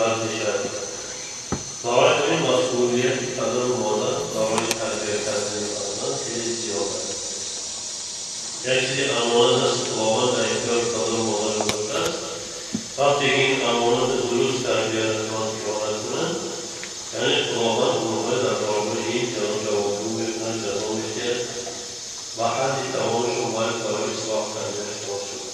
бад мешавад. Барои ҳамин масъулияти падару модар барои тарбия кардани фарзанд хеле зиёд аст. Як чизи амонат аст, Худованд дар ихтиёри падару модар гузоштааст. Вақте ки ин амонатро дуруст тарбия накунанд, хиёнат кунанд, яъне Худованд онҳоро дар баробари ин ҷавобгӯ мекунад, ҷазо медиҳад ва ҳадди тавонашон бояд барои ислоҳ кардани талош шуд.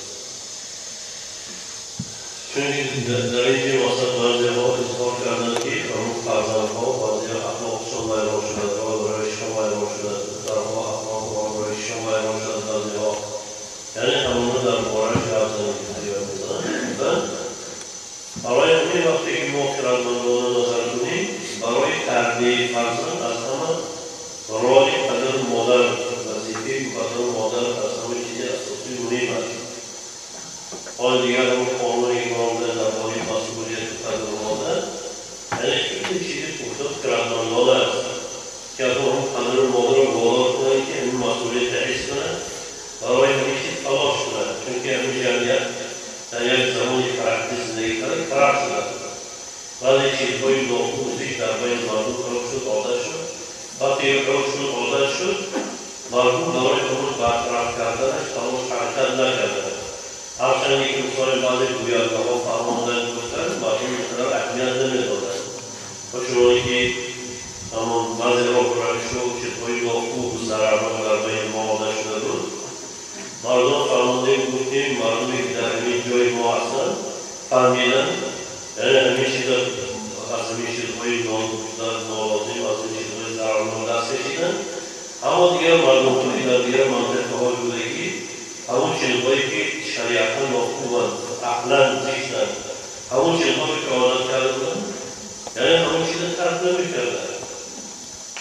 Чунки дар ин ҷо масалан баъзеҳо изҳор карданд, ки ҳамун фарзандҳо баъзеҳо ахлоқшон вайрон шудааст, роҳ-равишшон вайрон шудааст, духтарҳо ахлоқ роҳ-равишшон вайрон шудааст, баъзеҳо яъне ҳамона дар борааш гап занем, фарёд мезананд. Барои ҳамин вақте ки мо хирадмандона назар кунем, барои тарбияи фарзанд аз ҳама роли падару модар, вазифаи падару модар аз ҳама чизи асосӣ муҳим аст. Ҳол дигар он қонуне ки баромада дар бораи масъулияти падару модар, яъне хеле чизи пухта хирадмандона аст, ки аз он падару модарро водор кунанд, ки ҳамин масъулиятро ҳис кунанд, барои ҳамин чиз талош кунанд. Чунки ҳамин ҷамъият дар як замони фарахти зиндагӣ карда фарах шудааст. Баъзе чизҳои нохуб зишт дар байни мардум урф шуд, одат шуд. Вақте урф шуд, одат шуд, мардум барои ҳамон бартараф карданаш талош ҳаракат накарданд. Ҳарчанде ки мисоли баъзе гӯяндаҳо фаҳмонданд, гуфтанд, мардум ин қадар аҳамият намедоданд. Ва чуноне ки ҳамон баъзе роҳравишу чизҳои нохуб зарарнок дар байни мо одат шуда буд, мардум фармондем, гуфтем, мардуме ки дар ҳамин ҷои мо ҳастанд фаҳмиданд, яъне ҳамин чиза аз ҳамин чизҳои нолозим, аз ҳамин чизҳои зарарнок даст кашиданд. Аммо дигар мардумҳое ки дар дигар мантиқаҳои будагӣ ҳамон чизҳое ки шариатан нохубанд, ақлан зиштанд, ҳамон чизҳое ки одат карда буданд, яъне ҳамон чиза тарк намекарданд.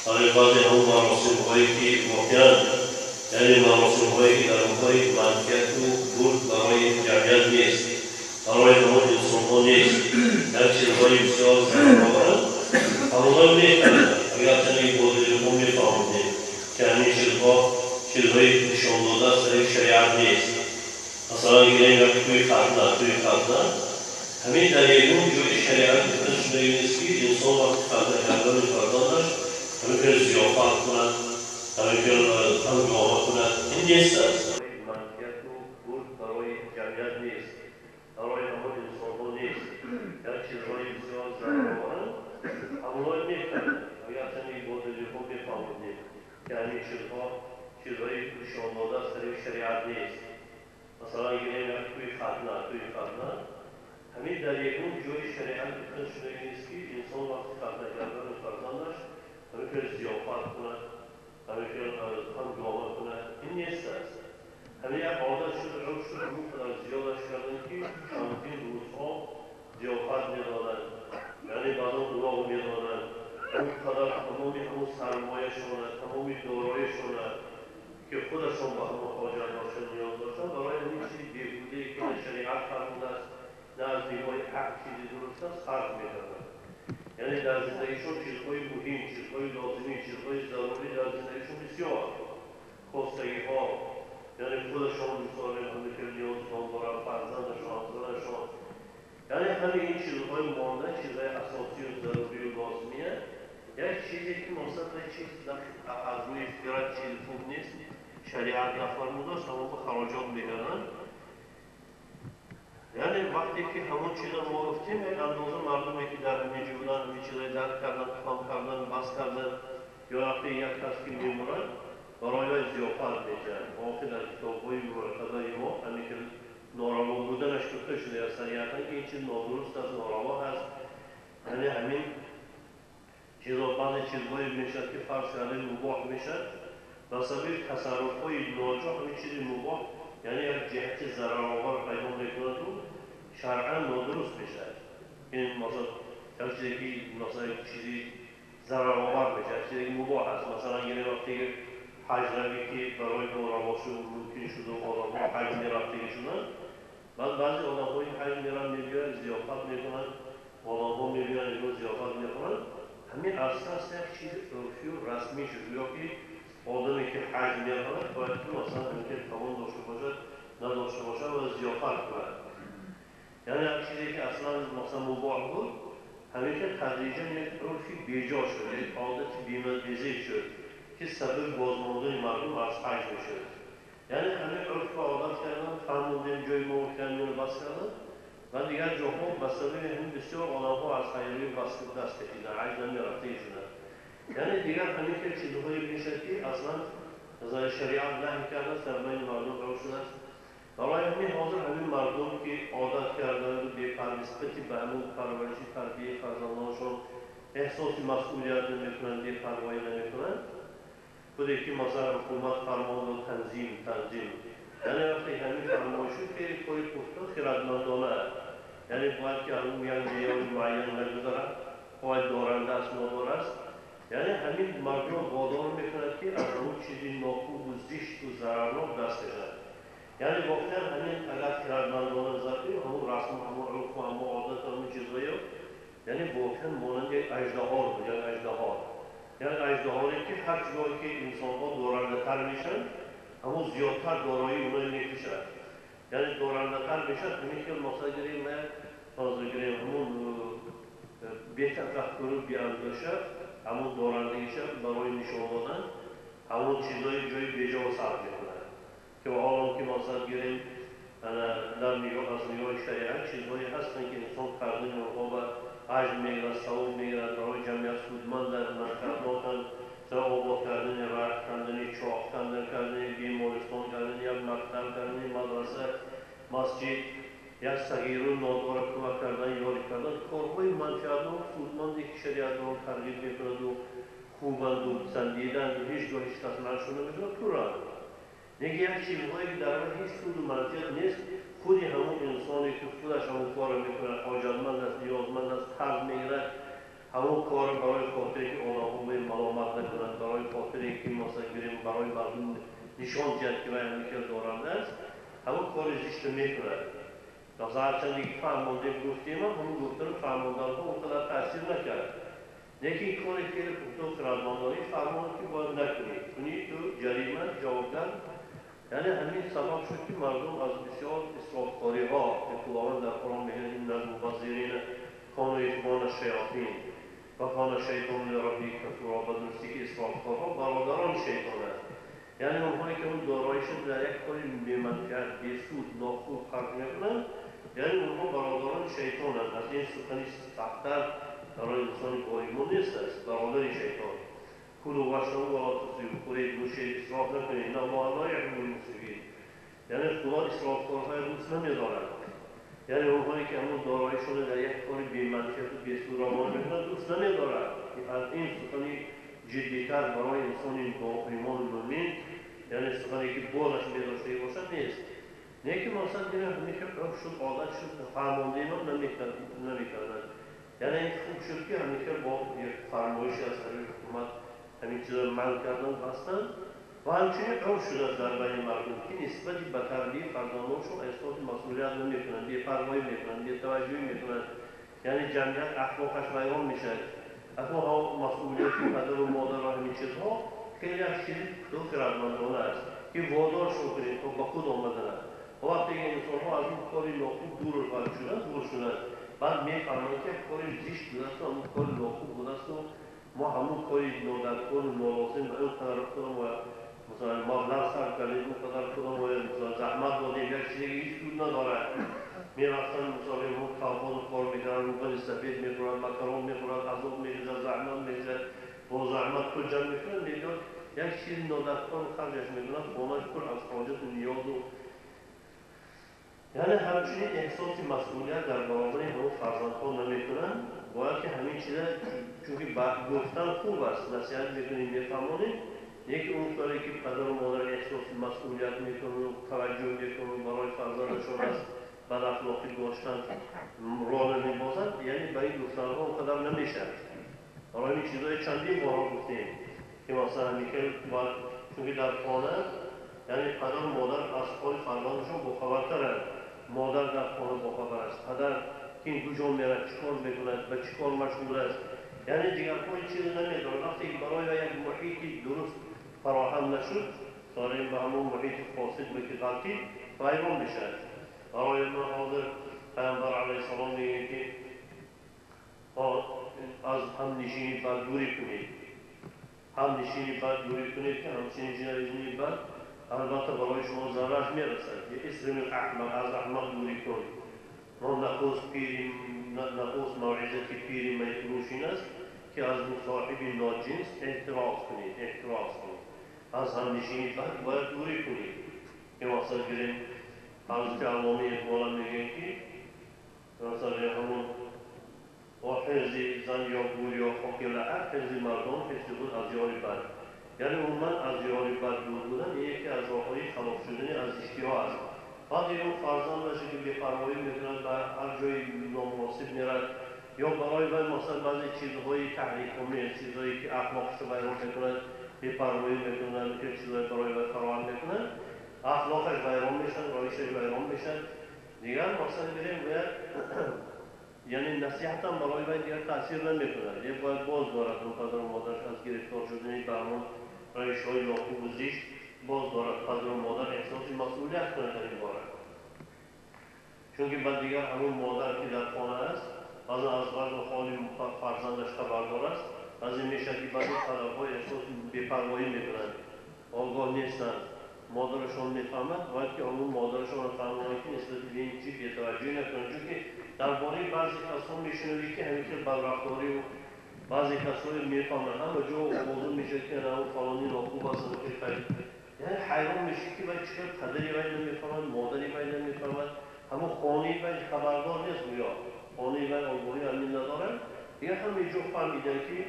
Барои баъзе ҳамон маросимҳое ки воқеан, яъне маросимҳое ки дар онҳои манфиату бурд барои ҷамъият нест, барои ҳамон инсонҳо нест, як чизҳои бисёр зарароваранд, ҳамонҳо мекарданд. Агарчанде бо дили мо мефаҳмидем, ки ҳамин чизҳо чизҳои нишон дода аз тариқи шариат нест. Масалан, гирем як тӯи хатна, тӯи хатна ҳамин дар ягон ҷои шариат гуфта шуда нест, ки инсон вақти хатна кардани фарзандаш ҳамин хел зиёфат кунад, ҳамин хел ҳангома кунад. Ин нест аст. Манфиату бурд барои ҷамъият нест, барои ҳамон инсонҳо нест, як чизҳои бисёр зарароваранд, ҳамонҳо мекарданд. Агарчанде бо дили мо мефаҳмидем, ки ҳамин чизҳо чизҳои нишон дода аз тариқи шариат нест. Масалан, гирем як тӯи хатна, тӯи хатна ҳамин дар ягон ҷои шариат гуфта шуда нест, ки инсон вақти хатна кардани фарзандаш ҳамин хел зиёфат кунад, ҳамин хел ҳангома кунад. Ин нест аст. Ҳамин як одат шуд, урф шуд, он қадар зиёдаш карданд, ки чандин рӯзҳо зиёфат медоданд, яъне баъзан улоғ медоданд. Он қадар тамоми ҳамон сармояшона, тамоми дороишона, ки худашон ба ҳамон ҳоҷат доштанд, ниёз доштанд, барои ҳамин чизи беҳудае ки на шариат фармудааст, на аз нигоҳи ҳақ чизи дуруст аст, харҷ мекарданд. Яъне дар зиндагишон чизҳои муҳим, чизҳои лозимӣ, чизҳои зарурӣ дар зиндагишон бисёр костагиҳо, яъне худашон мисоли ҳамин хел ниёзшон доранд, фарзандашон, ҳамсарашон, яъне ҳамаи ин чизҳои монда, чизҳои асосию зарурию лозимия, як чизе ки масалан як чиз аз рӯи фикрат чизи хуб нест, шариат нафармудааст, ҳамон хароҷот мекарданд. Яъне вақте ки ҳамон чизро мо гуфтем, як андоза мардуме ки дар ҳамин ҷо буданд, ҳамин чизҳои дарк карданд, фаҳм карданд, бас карданд. Ё вақте як кас ки мемурад, барои вай зиёфат медиҳанд. Воқеъ дар китобҳои мураттабаи мо ҳамин хел нораво буданаш гуфта шудааст сариҳатан, ки ин чиз нодуруст аст, нораво аст. Яъне ҳамин чизо баъзе чизҳое мешавад, ки фарз кардем мубоҳ мешавад, ба сабаби тасарруфҳои ноҷо ҳамин чизи мубоҳ, яъне як ҷиҳати зараровар пайдо мекунаду шаръан нодуруст мешавад. Ин масалан як чизе ки масалан як чизи зараровар мешавад, чизе ки мубоҳ аст. Масалан, гирем вақте ки ҳаҷ равӣ, ки барои нораво шуд, мумкин шуду одамҳо ҳаҷ мерафтагӣ шуданд, баъд баъзе одамҳои ҳаҷ мераванд, мебиёянд, зиёфат мекунанд, одамҳо мебиёянд, инҳо зиёфат мехӯранд. Ҳамин аста аста як чизи урфию расмӣ шуд, ё ки одаме ки ҳаҷ меравад, бояд ки масалан ҳамин хел тавон дошта бошад, надошта бошад ва зиёфат кунад. Яъне як чизе ки аслан масалан мубоҳ буд, Ҳамеша тадриҷан як урфи беҷо шуд, як одати бемазза шуд ки сабаби бозмондани мардум аз ҳаҷ мешуд. Яъне ҳамин урф одат кардан, фармудем ҷои мо кардем, бас кардан ва дигар ҷоҳо ба сабаби ҳамин бисёр одамҳо аз хайрӣ бас даст кашидан, ҳаҷ намерафта шуданд. Яъне дигар ҳамин ки чизҳое мешавад ки аслан назари шариат наҳй кардааст, дар байни мардум роҷ шудааст. Барои ҳамин ҳозир ҳамин мардум ки одат карданд бепарво нисбати ба ҳамун парвариши тарбияи фарзандонашон эҳсоси масъулият намекунанд, бепарвоӣ намекунанд. Худе ки масалан ҳукумат фармон дод танзим, яъне вақте ҳамин фармоиш шуд, хеле кори пухта хирадмандона, яъне бояд ки ҳамун як меъёри муайян нагузарад, бояд доранда аст, нодор аст. Яъне ҳамин мардум водор мекунад ки аз ҳамун чизи нохубу зишту зарарнок даст кашад. Яъне воқеан ҳамин агар хирадмандона назар кунем, ҳамун расму ҳамун урфу ҳамун одат ҳамун чизҳое, яъне воқеан монанди як аждаҳор буд, як аждаҳор. Як аждаҳоре ки ҳар ҷое ки инсонҳо дорандатар мешаванд, ҳамун зиёдтар дороии онҳо мекушад. Яъне дорандатар мешавад, ҳамин хел масалан гирем, ҳозир гирем ҳамун бетафаккуру беандеша, ҳамун дорандагиша барои нишон додан, ҳамун чизҳои ҷои беҷо сарф мекунад. Ки ҳоло ки масалан гирем, дар нигоҳ аз нигоҳи шариат чизҳое ҳастанд ки инсон кардани онҳо ба аҷр мегирад, савоб мегирад, барои ҷамъият судманданд, манфиатноканд, مثلا обод кардани рахт кандани, чоҳ кандан кардани, бемористон кардани, як мактаб кардани, мадраса, масҷид, як сағиру нодора кӯмак кардан, ёрӣ кардан, корҳои манфиатнок, судманде ки шариат ба он тарғиб мекунаду хубанду писандиданду ҳеҷ гоҳ ҳеҷ кас манъшон намекунад, пуранд. Неки як чизҳое ки дар он ҳеҷ суду манфиат нест, худи ҳамон инсоне ки худаш ҳамон корро мекунад, ҳоҷатманд аст, ниёзманд аст, қарз мегирад, ҳамон корро барои хотире ки одамҳо ба маломат накунанд, барои хотире ки масалан гирем барои мардум нишон диҳад ки вай ҳамин хел доранда аст, ҳамон кори зишта мекунад. Ҳарчанде ки фаҳмондем, гуфтем, ҳамон гуфтану фаҳмонданҳо он қадар таъсир накард. Лекин кори хеле пухту хирадмандона фармон ки бояд накунӣ, кунӣ ту ҷарима, ҷавобгар. Яъне ҳамин сабаб шуд ки мардум аз бисёр исрофкориҳо, ки Худованд дар Қуръон мегӯяд инна алмубаззирина кану ихвана шаётин ва кана шайтону лираббиҳи кафура, ба дурустӣ ки исрофкорҳо бародарони шайтонанд. Яъне онҳое ки он дороишро дар як кори беманфиат, бесуд, нохуб харҷ мекунанд, яъне онҳо бародарони шайтонанд. Аз ин сухани сахттар барои инсони боимон нест аст, бародари шайтон. Кулу вашрабу ва ла тусрифу, хӯред, нӯшед, исроф накунед, инна Аллоҳа ла юҳиббул мусрифин. Яъне Худо исрофкорҳои дӯст намедорад. Яъне онҳое ки ҳамон дороишонро дар як кори беманфиату бесуд равона мекунанд, дӯст намедорад. Аз ин сухани ҷиддитар барои инсони боимону мӯмин, яъне сухане ки бозаш медоштагӣ бошад, нест. Лекин масалан дигар ҳамин хел урф шуд, одат шуд, фармондиҳам намекарданд. Яъне ин хуб шуд ки ҳамин хел бо як фармоиши аз тарафи ҳукумат ҳамин чизро манъ кардан, бастанд. Ва ҳамчунин урф шудааст дар байни мардум ки нисбати ба тарбияи фарзандоншон эҳсоси масъулият намекунанд, бепарвоӣ мекунанд, бетаваҷҷӯҳӣ мекунанд. Яъне ҷамъият ахлоқаш вайрон мешавад. Акнун масъулияти падару модар ва ҳамин чизҳо хеле як чизи хирадмандона аст ки водоршон кунед то ба худ омадананд. Вақте ки инсонҳо аз ин кори нохуб дур шуданд, дур шуданд, баъд мефаҳманд ки кори зишт будааст, ҳамон кори нохуб будааст, мо ҳамон кори нодаркору нолозим ба ин қадар худам масалан маблағ сарф кардем, он қадар худам масалан заҳмат додем, як чизе ки ҳеҷ суд надорад. Мерафтанд масалан мо колхоз кор мекунанд, рӯғани сафед мехӯранд, макарон мехӯранд, азоб мекашанд, заҳмат мекашанд, бо заҳмат пул ҷамъ мекунанд, мегӯянд як чизи нодаркор харҷаш мекунанд, хонаш пур аз ҳоҷату ниёзу. Яъне ҳамчунин эҳсоси масъулият дар баробари ҳамон фарзандҳо намекунанд. Бояд ки ҳамин чиза, чунки гуфтан хуб аст, насиҳат мекунем, мефаҳмонем, лекин он коре ки падару модар эҳсоси масъулият мекунанд, таваҷҷӯҳ мекунанд барои фарзандашон аз бадахлоқӣ доштан роҳ намебозанд, яъне ба ин гуфтанҳо он қадар намешавад. Барои ин чизҳои чандин борҳо гуфтем ки масалан михел бояд, чунки дар хона яъне падару модар аз ҳоли фарзандашон бохабартаранд. Модар дар хона бохабар аст, падар ки ин куҷо меравад, чӣ кор мекунад, ба чӣ кор машғул аст. Яъне дигарҳо ин чизро намедонанд. Вақте ки барои як муҳити дуруст фароҳам нашуд, дорем ба ҳамон муҳити фосид ки ғалтид, вайрон мешавад. Барои мо ҳозир Пайғамбар алайҳиссалом мегӯяд ки ҳамнишини бад дурӣ кунед. Ҳамнишини бад дурӣ кунед, ки ҳамнишини бад албатта барои шумо зарар мерасад. Исми аҳмақ, аз аҳмақ дурӣ кун. Нахуст мавъизати пири майфурӯш ин аст, ки аз мусоҳиби ноҷинс эҳтироз кунед, эҳтироз кунед. Аз ҳамнишини бад бояд дурӣ кунед. Ки мақсад гирем, ҳазрати Аллома Иқбол мегӯянд, ки масалан ҳамон бо ҳифзи зан ё гур ё хоки лаъаб, ҳифзи мардон, ҳифзи худ аз ёри бад. Яъне умуман аз ёри бад дур будан яке аз роҳҳои халос шудани аз зиштиҳо аст. Баъзе ӯ фарзандаше ки бепарвоӣ мекунад, ба ҳар ҷои номуносиб мерад, ё барои вай масалан баъзе чизҳои таҳрикомез, чизҳое ки ахлоқашро вайрон мекунад, бепарвоӣ мекунад, чизҳое барои вай фароҳам мекунад, ахлоқаш вайрон мешавад, равишаш вайрон мешавад. Дигар мақсад гирем бояд, яъне насиҳатам барои вай дигар таъсир намекунад. Е бояд боз дорад он падару модараш аз гирифтор шудани ба ҳамон равишҳои нохубу зишт, боз дорад падару модар эҳсоси масъулият кунад дар ин бора. Чунки баъд дигар ҳамон модар ки дар хона аст, баъзан аз вазъу ҳоли фарзандаш хабардор аст, баъзе мешавад ки баъзе падарҳо эҳсоси бепарвоӣ мекунанд, огоҳ нестанд. Модарашон мефаҳмад, бояд ки ҳамон модарашонро фаҳмонад, ки нисбати ба ин чиз бетаваҷҷӯҳӣ накунанд. Чунки дар бораи баъзе касон мешунавӣ, ки ҳамин хел бадрафторию баъзе касоне мефаҳманд, ҳама ҷо овоза мешавад, ки ана фалони нохуб аст, яъне ҳайрон мешавӣ, ки вай чӣ қадр падари вай намефаҳмад, модари вай намефаҳмад, ҳамон хонаи вай хабардор нест, гӯё хонаи вай огоҳӣ ҳамин надорад. Дигар ҳама ҷо фаҳмиданд, ки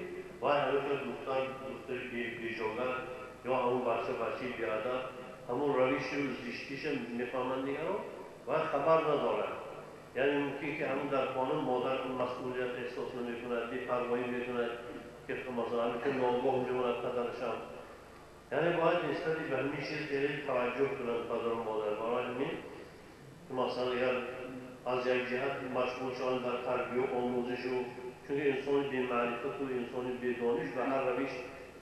вай ҳамин хел духтар, духтари бежогар ё ҳамон бача, бачаи беадаб, ҳамон равишу зиштиша мефаҳманд дигарро, вай хабар надорад. Яъне мумкин ки ҳамон дар хона модар масъулият эҳсос намекунад, бепарвоӣ мекунад, ки масалан ҳамин хел ногоҳ мемонад падарашам. Яъне бояд нисбати ба ҳамин чиз хеле таваҷҷӯҳ кунанд падару модар. Барои ҳамин масалан агар аз як ҷиҳат машғул шаванд дар тарбию омӯзишу, чунки инсони бемаърифату инсони бедониш ба ҳар равиш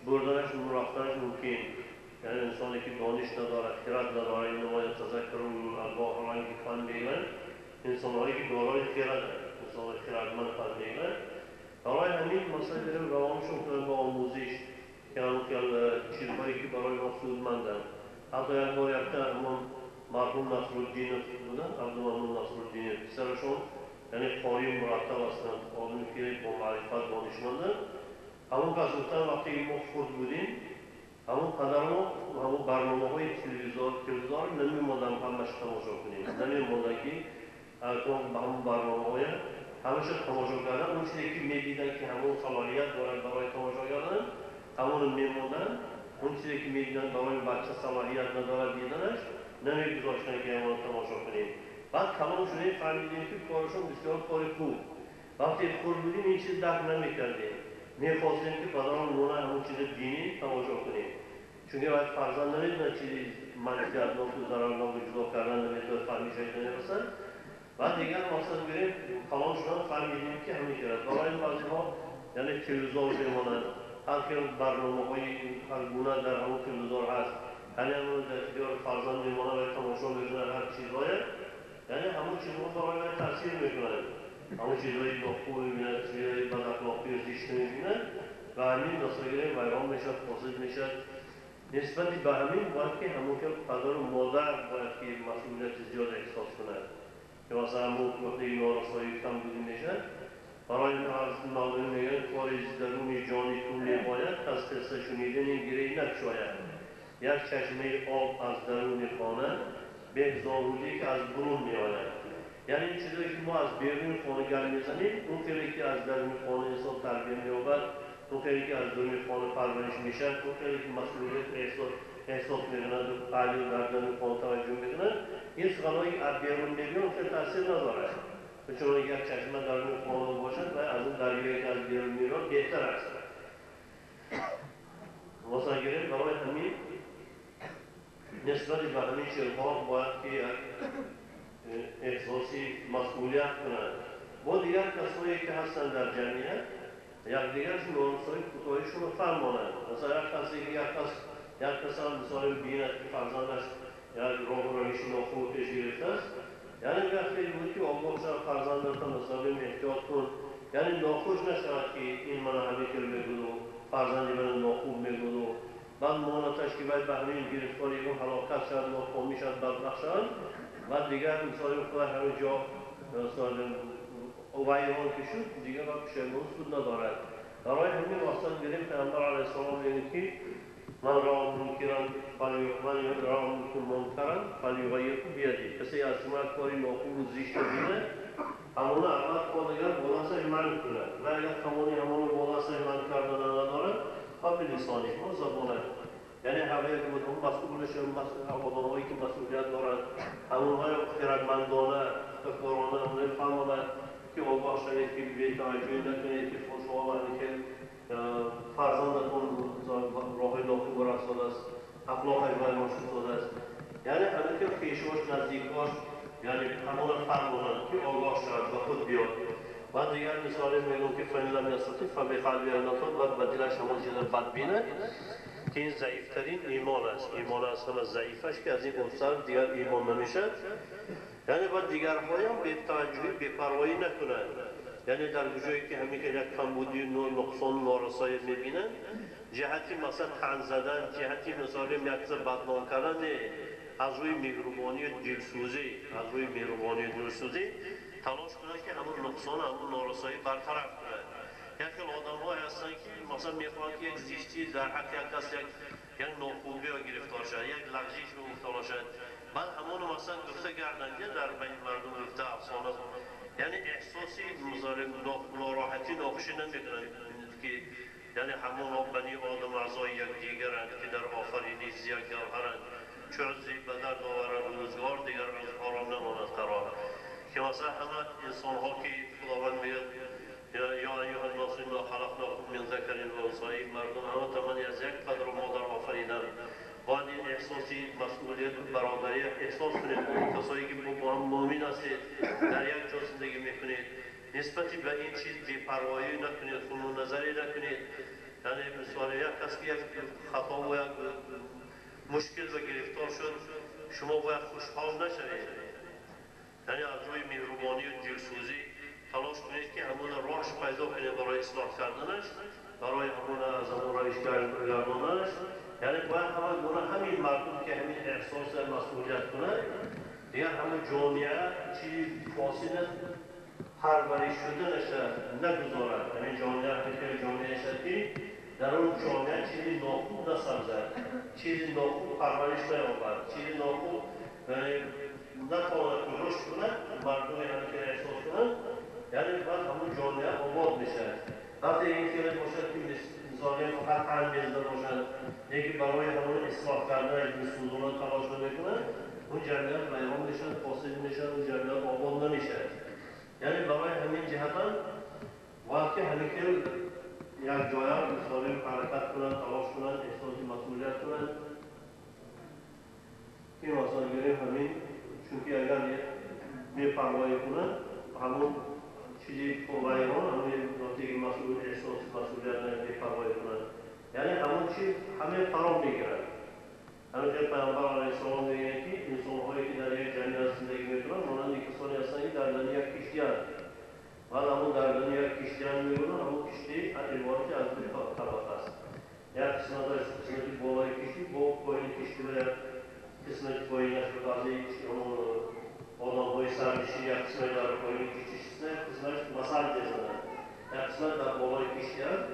бурданаш, рафтанаш мумкин. Яъне инсоне ки дониш надорад, хирад надорад, иннамо ятазаккару улул албоб ранги фан мегӯянд, инсонҳое ки дорои хираданд, инсонҳои хирадманд фан мегӯянд. Барои ҳамин масалан гирем равонашон кунанд ба омӯзиш, ки ҳамон хел чизҳое ки барои онҳо судманданд. Ҳатто як бор якта ҳамон марҳум Насруддинов буданд, Абдуманнон Насруддинов, писарашон, яъне қории мураттаб ҳастанд, одами хеле бомаърифат, донишманданд. Ҳамон кас гуфтанд, вақте ки мо хурд будем, ҳамон падармо ҳамон барномаҳои телевизорро намемонданд ҳамааш тамошо кунем, намемонданд ки ҳамон барномаҳоя ҳамаша тамошо кардан. Он чизе ки медиданд, ки ҳамон салоҳият дорад барои тамошо кардан, ҳамонро мемонданд. Он чизе ки медиданд барои бача салоҳият надорад диданаш, намегузоштанд, ки ҳамонро тамошо кунем. Баъд калон шудем, фаҳмидем, ки корашон бисёр кори хуб. Вақте хурд будем, ин чиз дарк намекардем, мехостем, ки падарон моро ҳамон чизи динӣ тамошо кунем. Чунки вай фарзанд намедонад чизи манфиатноку зарарноку ҷудо кардан наметавонад, фаҳмишаш намерасад. Баъд дигар мақсад гирем, калон шудан фаҳмидем, ки ҳамин хел аст. Барои баъзеҳо яъне телевизор мемонанд, ҳар хел барномаҳои ҳар гуна дар ҳамон телевизор ҳаст, яъне ҳамон дар ихтиёри фарзанд мемонад ва тамошо мекунад ҳар чизҳое, яъне ҳамон чизҳо барои вай таъсир мекунанд. Ҳамон чизҳои нохуб мебинад, чизҳои бадахлоқию зишт мебинад ва ҳамин масъала вайрон мешавад, фосид мешавад. Нисбати ба ҳамин бояд ки ҳамон хел падару модар бояд ки масъулияти зиёд эҳсос кунад, ки масалан ҳамон вақте норасоӣ камбудӣ мешавад, барои мавлавӣ мегӯянд, кори даруни ҷони ту мебояд, аз қисса шунидани гирей накушояд. Як чашмаи об аз даруни хона беҳ зоҳудӣ ки аз бурун меояд. Яъне ин чизое ки мо аз беруни хона гап мезанем, он хеле ки аз даруни хона инсон тарбия меёбад, он хеле ки аз даруни хона парвариш мешавад, он хеле ки масъулият эҳсос мекунад, таълим дар даруни хона таваҷҷӯҳ мекунад, ин суханҳое ки аз берун мебиёнд, он хеле таъсир надорад. Чун як чашма дар даруни хона бошад ва аз он дарёе ки аз берун меояд беҳтар аст. Масалан гирем, барои ҳамин нисбати ба ҳамин чизҳо бояд ки як эҳсоси масъулият кунанд. Бо дигар касое ки ҳастанд дар ҷамъият, якдигаршон норасоии кӯтоҳишонро фаҳмонанд. Масалан як касе ки як кас, як касам мисоле бинад, ки фарзандаш як роҳу равиши нохуб пеш гирифтааст, яъне вақте буд, ки огоҳ шавад фарзандатон, масалан эҳтиёт кун, яъне нохуш нашавад ки ин мана ҳамин хел мегӯду, фарзанди мана нохуб мегӯду, баъд монаташ ки вай ба ҳамин гирифтори ягон ҳалокат шавад, нокомӣ шавад, бадбахт шавад, баъд дигар мисоли худаш ҳамин ҷо вайрон ки шуд, дигар ба пушаймон суд надорад. Барои ҳамин мақсад гирем Паёмбар алайҳиссалом мегӯяд ки ман раъа мункиран фалюғаййирҳу бияди. Касе аз шумо кори нохубу зишт бинад, ҳамона аввал кор дигар бо дасташ манъ кунад ва агар тавони ҳамоно бо дасташ манъ кардан надорад, фабилисониҳ, бо забонаш. Яъне ҳамаи масъулаш, одамҳое ки масъулият доранд, ҳамонҳои хирадмандона, пухтакорона онҳои фаҳмонад ки огоҳ шавед, ки бетаваҷҷӯҳӣ накунед, ки шумо ки фарзандатон роҳи нохуб рафтодааст, ахлоқаш вайрон шудааст. Яъне ҳамин ки хешош, наздикош, яъне ҳамона фаҳмонанд ки огоҳ шавад, ба худ биёд. Баъд дигар мисоле мегӯм ки фаин лам ястатиъ фабиқалбиҳ, натавонад, баъд ба дилаш ҳамон чиза бад бинад, ки ин заифтарин имон аст. Имон аз ҳама заифаш, ки аз ин унсар дигар имон намешавад. Яъне баъд дигарҳоям бетаваҷҷӯҳӣ, бепарвоӣ накунанд. Яъне дар ҷое ки ҳамин як камбудӣ, нуқсон, норасоӣ мебинанд, ҷиҳати масалан тан задан, ҷиҳати мисолем як чиза бадном кардан не, аз рӯи меҳрубонию дилсӯзӣ, аз рӯи меҳрубонию дилсӯзӣ талош кунанд ки ҳамон нуқсон, ҳамон норасоӣ бартараф кунанд. Як хел одамҳое ҳастанд ки масалан мехоҳанд ки як зиштӣ дар ҳаққи як кас, як нохубиро гирифтор шавад, як лағзиш ба мубтало шавад, баъд ҳамоно масалан гуфта гарданд дар байни мардум, гуфта афсона. Яъне эҳсоси нороҳатӣ, нохушӣ намекунанд ки яъне ҳамоно бани одам аъзои якдигаранд, ки дар офариниш як гавҳаранд, чу узви ба дард оварад рӯзгор, дигар узвҳоро намонад қарор. Ки масалан ҳама инсонҳо ки Худованд мегӯяд ё айюҳа ннасу инна халақнакум мин закарин ва унса, ин мардум ҳама тамани аз як падару модар офариданд. Бояд ин эҳсоси масъулияту бародарӣ эҳсос кунед. Касое ки бо ҳам муъмин ҳастед, дар як ҷо зиндагӣ мекунед, нисбати ба ин чиз бепарвоӣ накунед, хунуназарӣ накунед. Яъне мисоле як кас ки як хато ва як мушкил ба гирифтор шуд, шумо бояд хушҳол нашавед. Яъне аз рӯи меҳрубонию дилсӯзӣ талош кунед ки ҳамона роҳш пайдо кунед барои ислоҳ карданаш, барои ҳамона аз ҳамон равиш гардонданаш. Яъне бояд ҳама гуна ҳамин мардум ки ҳамин эҳсоси масъулият кунад, дигар ҳама ҷомеа чизи фосида парвариш шуданаша нагузорад. Ҳамин ҷомеа ҳамин ҷомеа шад ки дар он ҷомеа чизи нохуб насабзад, чизи нохуб парвариш наёбад, чизи нохуб натавонад ки рушд кунад, мардуме ҳамин эҳсос кунанд, яъне баъд ҳамон ҷомеа обод мешавад. Вақте ин хеле бошад ки мисоле фақат тан мезда бошад, лекин барои ҳамон ислоҳ карданаш дилсӯзона талош намекунад, он ҷамъият вайрон мешавад, фосид мешавад, он ҷамъият обод намешавад. Яъне барои ҳамин ҷиҳатам бояд ки ҳамин хел як ҷоя мисоле ҳаракат кунанд, талош кунанд, эҳсоси масъулият кунанд ки масалан гирем ҳамин, чунки агар бепарвоӣ кунанд, ҳамон чизи вайрон, ҳамин вақте ки масъул эҳсоси масъулият бепарвоӣ кунанд, яъне ҳамон чиз ҳама фаро мегирад. Ҳамин хел Паёмбар алайҳиссалом мегӯяд ки инсонҳое ки дар як ҷамъият зиндагӣ мекунанд, монанди касоне ҳастанд ки дар даруни як киштианд. Баъд ҳамон дар даруни як киштианд мегӯянд, ҳамон киштӣ иборати аз ду табақа аст. Як қисматаш қисмати болои киштӣ бо поини киштӣ ва як қисмати поинаш ба баъзе одамҳои сарнишин, як қисмати дар поини киштӣ шистанд, як қисматаш масал мезананд, як қисмат дар болои киштӣ аст.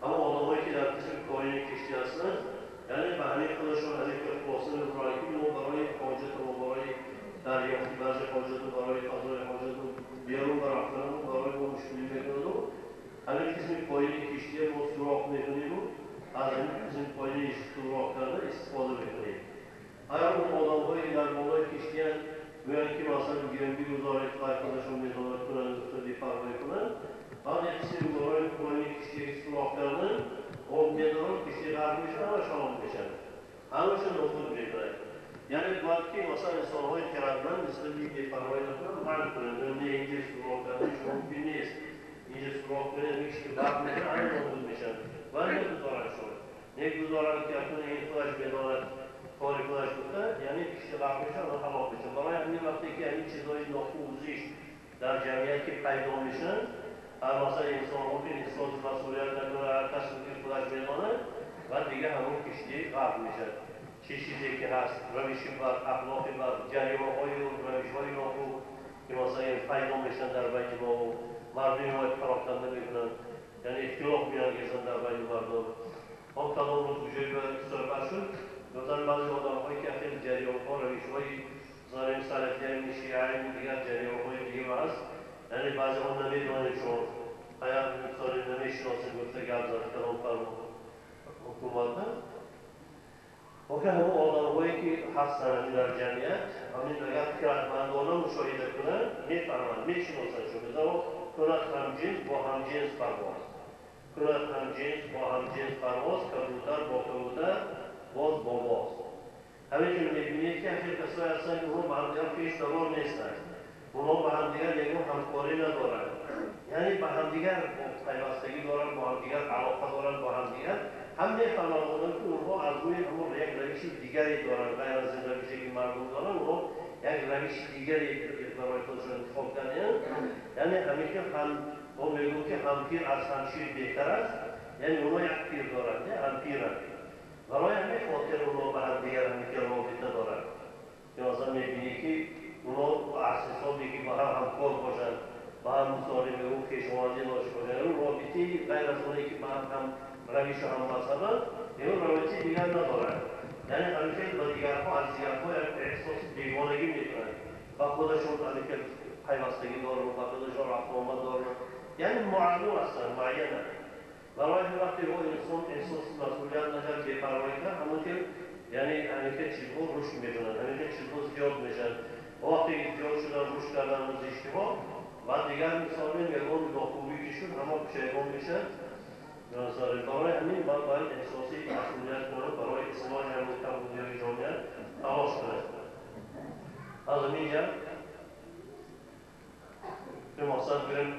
Ҳамон одамҳое ки дар қисми поини киштӣ ҳастанд, яъне ба ҳамин худашон ҳамин хел хулоса мебаранд ки мо барои ҳоҷату мо барои дарёфти баъзе ҳоҷату барои қазои ҳоҷату берун барафтану барои мо мушкилӣ мекунаду ҳамин қисми поини киштия мо сурох мекунему аз ҳамин қисми поини сурох карда истифода мекунем. Агар он одамҳое ки дар болои киштиянд гӯянд ки масалан гирем бигузоред, хай худашон медонад кунанд, гуфта бепарвоӣ кунанд, баъд як қисми болои поини киштия ки сурох кардан об медорад, киштӣ ғарқ мешавад, ҳама шалом мешавад, ҳамаша нобуд мекунад. Яъне бояд ки масалан инсонҳои хирадманд нисбати бепарвоӣ накунанд, манъ кунанд. Не, инҷа сурох кардан шумо мумкин нест, инҷа сурох кунед, кишти ғарқ мешавад, ҳама нобуд мешавад. Бояд негузоранд шумо, негузоранд ки акнун ин худаш медонад кори худаш гуфта, яъне кишти ғарқ мешавад ва ҳалок мешавад. Барои ҳамин вақте ки ҳамин чизҳои нохубу зишт дар ҷамъият ки пайдо мешаванд, ҳар масъала инсонҳо ки эҳсоси масъулият накунад, ҳар кас ки худаш медонад, ва дигар ҳамон киштӣ ғарқ мешавад. Чӣ чизе ки ҳаст, равиши бад, ахлоқи бад, ҷариёнҳою равишҳои нохуб ки масалан пайдо мешаванд дар байни мо, мардуми мо пароканда мекунанд, яъне ихтилоф меангезанд дар байни мардум. Он калом рӯз куҷое ба суҳбат шуд, гуфтанд баъзе одамҳое ки ахир ҷариёнҳо, равишҳои масалан салафияи, шиаи, дигар ҷариёнҳои дига ҳаст, яъне баъзеҳо намедонед шумо ҳаят мисоли намешиносед, гуфта гап зад калом фармуд ҳукумат. Охир ҳамон одамҳое ки ҳастанд дар ҷамъият, ҳамин агар хиратмандона мушоҳида кунанд, мефаҳманд, мешиносанд шумо. Мисол, кунад ҳамҷинс бо ҳамҷинс парвоз, кунад ҳамҷинс бо ҳамҷинс парвоз, кабутар бо кабутар, боз бо боз. Ҳамин хел мебинед ки ахир касое ҳастанд ки онҳо ба ҳамдигар пешдавор нестанд, онҳо ба ҳамдигар ягон ҳамкорӣ надоранд, яъне ба ҳамдигар пайвастагӣ доранд, бо ҳамдигар алоқа доранд, бо ҳамдигар ҳам мефаҳманд одам ки онҳо аз рӯи ҳамон як равиши дигаре доранд, ғайр аз ин равише ки мардум доранд, онҳо як равиши дигаре барои худашон интихоб карданд. Яъне ҳамин ки ҳам мо мегӯем ки ҳампир аз ҳамшир беҳтар аст, яъне онҳо як пир доранд, ҳампиранд. Барои ҳамин хотир онҳо ба ҳамдигар ҳамин ки робита доранд. Ки масалан мебинӣ ки онҳо аз ҳисобе ки ба ҳам ҳамкор бошанд, ба ҳам мисоле мегӯм хешовандӣ дошта бошанд, он робитаи ғайр аз оне ки ба ҳам ҳам равишу ҳам мазҳабанд, ин робитаи дигар надоранд. Яъне ҳамин хел ба дигарҳо аз дигарҳо як эҳсоси бегонагӣ мекунанд, ба худашон ҳамин хел пайвастагӣ доранд, ба худашон рафтуомад доранд, яъне маълум ҳастанд, муайянанд. Барои ҳамин вақте мо инсон эҳсоси масъулият накард, бепарвоӣ кард, ҳамон хел яъне ҳамин хел чизҳо рушд мекунанд, ҳамин хел чизҳо зиёд мешаванд. Ва вақте ки зиёд шуданд, рушд карданд зиштиҳо, ва дигар мисоле ягон нохубӣ ки шуд, ҳама пушаймон мешаванд. Барои ҳамин ман бояд эҳсоси масъулият кунам, барои ислоҳи ҳамин камбудиҳои ҷомеа талош кунам. Аз ҳамин ҷа ки мақсад гирем,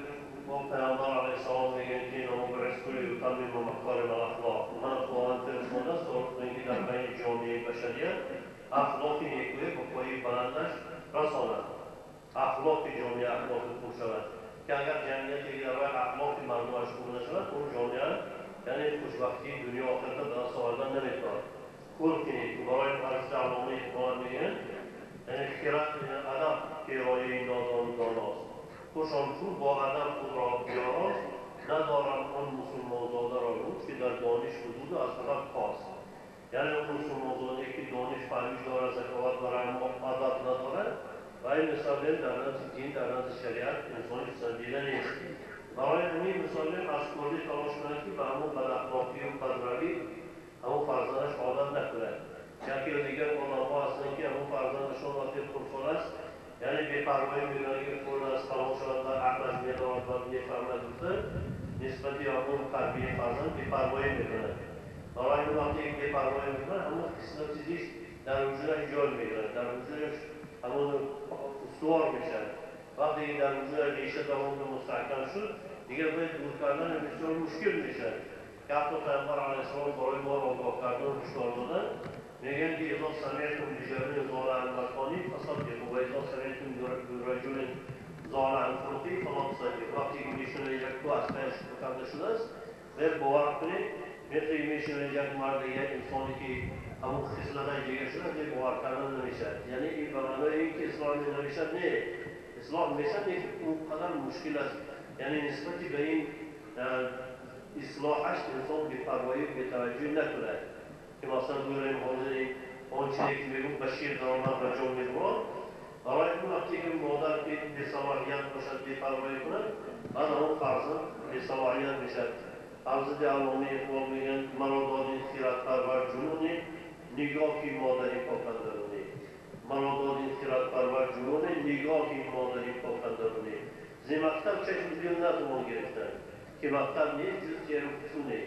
мо Паёмбар алайҳиссалом мегӯянд ки иннамо буъисту лиутаммима макорима ал-ахлоқ. Ман Худованд фиристодааст то ин ки дар байни ҷомеаи башарият ахлоқи некӯе ба пояи баландаш расонад, ахлоқи ҷомеа ахлоқи хуб шавад. Ки агар ҷамъияте ки дар вай ахлоқи мардумаш хуб нашавад, он ҷомеа яъне хушбахтии дунё охирата ба даст овардан наметавонад. Хулқи неку барои ҳазрати Аллома Иқбол мегӯянд, яъне хират адаб пирояи нодону доност, хуш он ку бо адаб худро биёрост, надорам он мусулмонзодаро лутф ки дар дониш ҳудуду аз адаб хост. Яъне он мусулмонзодае ки дониш фаҳмиш дорад, заковат дорад, аммо адаб надорад, ва ин мисолем дар назди дин, дар назди шариат инсони писандида нест. Барои ҳамин мисолем аз куллӣ талош кунад ки ба ҳамон бадахлоқию бадравӣ ҳамон фарзандаш одат накунад. Яке дигар одамҳо ҳастанд ки ҳамон фарзандашон вақте хурдсол аст, яъне бепарвоӣ мекунад ки хурд аст, калон шавад ва ақлаш медорад ва мефаҳмад, гуфта нисбати ҳамон тарбияи фарзанд бепарвоӣ мекунад. Барои ҳамин вақте ки бепарвоӣ мекунад, ҳамон хислати зишт дар вуҷудаш ҷой мегирад, дар вуҷудаш ҳамон устувор мешавад. Вақте ки дар вуҷудаш реша давом мустаҳкам шуд, дигар бояд дур кардан бисёр мушкил мешавад. Ки ҳатто Паёмбар алайҳиссалом барои мо огоҳ кардан, ҳушдор додан, мегӯянд ки изо самиътум биҷарин зола ан макони фасаддиқу ва изо самиътум бираҷулин зола ан хулқи фала тусаддиқу. Вақте ки мешунавед як ку аз паяш канда шудааст, бояд бовар кунед. Вақте ки мешунавед як марде, як инсоне ки ҳамон хислаташ дигар шудааст, бояд бовар кардан намешавад. Яъне ин ба маънои ин ки ислоҳ намешавад, не, ислоҳ мешавад, лекин он қадар мушкил аст. Яъне нисбати ба ин ислоҳаш инсон бепарвоӣ, бетаваҷҷӯҳ накунад. Ки масалан гӯем ҳозири он чизе ки мегӯм ба шир даромад ва ҷон мебурад, барои он вақте ки модар бесалоҳият бошад, бепарвоӣ кунад, баъд ҳамон фарзанд бесалоҳият мешавад. Ҳазрати Аллома Иқбол мегӯянд: маро додин хиратпарвар ҷунуне, нигоҳи модари покандаруне. Маро додин хиратпарвар ҷунуне, нигоҳи модари покандаруне. Зи мактаб чашми дил натавон гирифтан, ки мактаб нест ҷуз теру фусуне.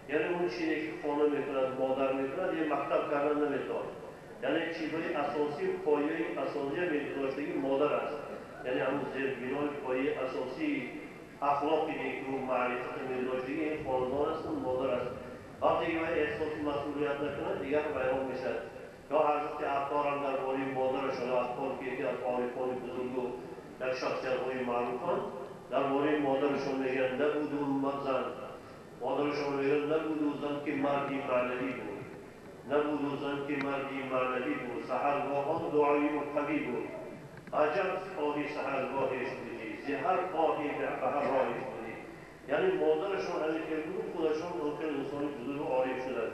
Яъне он чизе ки хона мекунад, модар мекунад, е мактаб кардан наметавонад. Яъне чизҳои асосӣ, пояи асосия мегузоштагӣ модар аст. Яъне ҳамон зербинои пояи асосии ахлоқи неку маърифати мегузоштагӣ ин хонадон аст, он модар аст. Вақте ки вай эҳсоси масъулият накунад, дигар вайрон мешавад. Ё ҳазрати Аттор ҳам дар бораи модарашон, Аттор ки яке аз орифони бузургу як шахсиятҳои маъруфанд, дар бораи модарашон мегӯянд زن که مردی معنوی بود، نبود و زن که مردی معنوی بود، سحرگاهان دعای و قوی بود. عجب آهی سحرگاهش بودی، ز هر آهی به هر راهش بودی. یعنی مادرشون همین که بود، خودشون ممکن انسانی بزرگ و عارف شدند.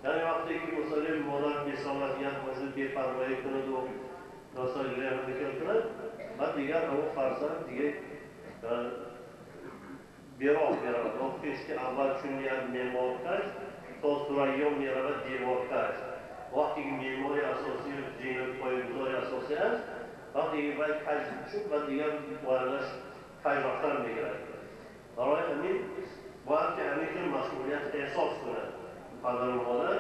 یعنی وقتی که مثلا مادر بی‌صلاحیت باشد، بی‌پروایی کند و مثلا همین کند، بعد دیگر اون فرزند دیگه بیراه میرود. وقتی که اول چون یک معمار کش تا ثریا میرود دیوار کش. وقتی که معمار اساسی و زینت پایه‌گذار اساسی است، وقتی که باید کج شد و دیگر واردش کج رفتن میگیرد. برای همین باید که همین که مسئولیت احساس کند پدر و مادر،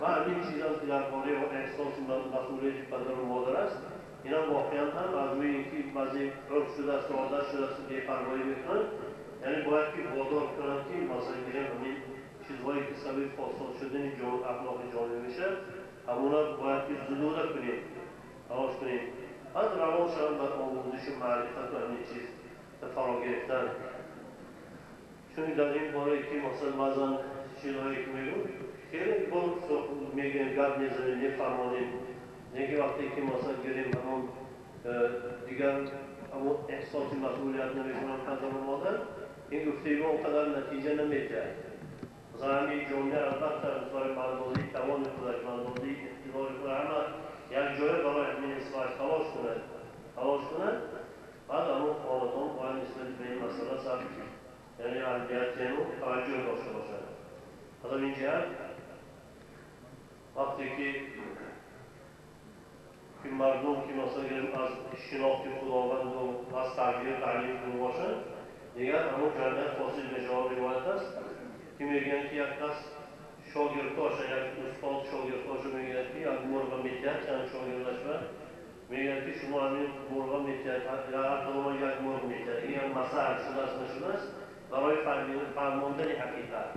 و همین چیز هم که درباره احساس مسئولیت پدر و مادر است، اینا واقعا هم از روی اینکه بعضی عرف شده است و عادت شده است و بی‌پروایی میکنند، یعنی باید که وادار کنند که مثلا میگن همین چیزهایی که سبب فاسد شدن اخلاق جامعه میشه، همونا باید که زدوده کنیم، تلاش کنیم. بعد روان شدن بر آموزش و معرفت و همین چیز فرا گرفتن. چون در این باره که مثلا بعضا چیزهایی که میگم خیلی با میگیم گپ میزنیم، میفهمانیم، یکی وقتی که مثلا گیریم همون دیگر همون احساس مسئولیت نمیکنن پدر و مادر، این گفته ما اونقدر نتیجه نمیده. مثلا همین جمله البته مثلا به اندازه توان خودش، به اندازه اقتدار خود همه یک جای برای همین اصلاح تلاش کند، تلاش کند. بعد همون خاندان باید نسبت به این مسئله سر یعنی اهمیت و توجه داشته باشد. از این جهت وقتی که مردم که مثلا از شناخت خداوند و از تربیت تعلیم دور باشند، دیگر همون جمعیت فاسد میشه. روایت است که میگن که یک کس شاگرداش، یک استاد شاگرداش میگن که یک مرغ میتید، چند شاگردش میگن که شما همین مرغ میتید، هر کدوم یک مرغ میتید. این یک مثل شده است نشده است برای فرماندن حقیقت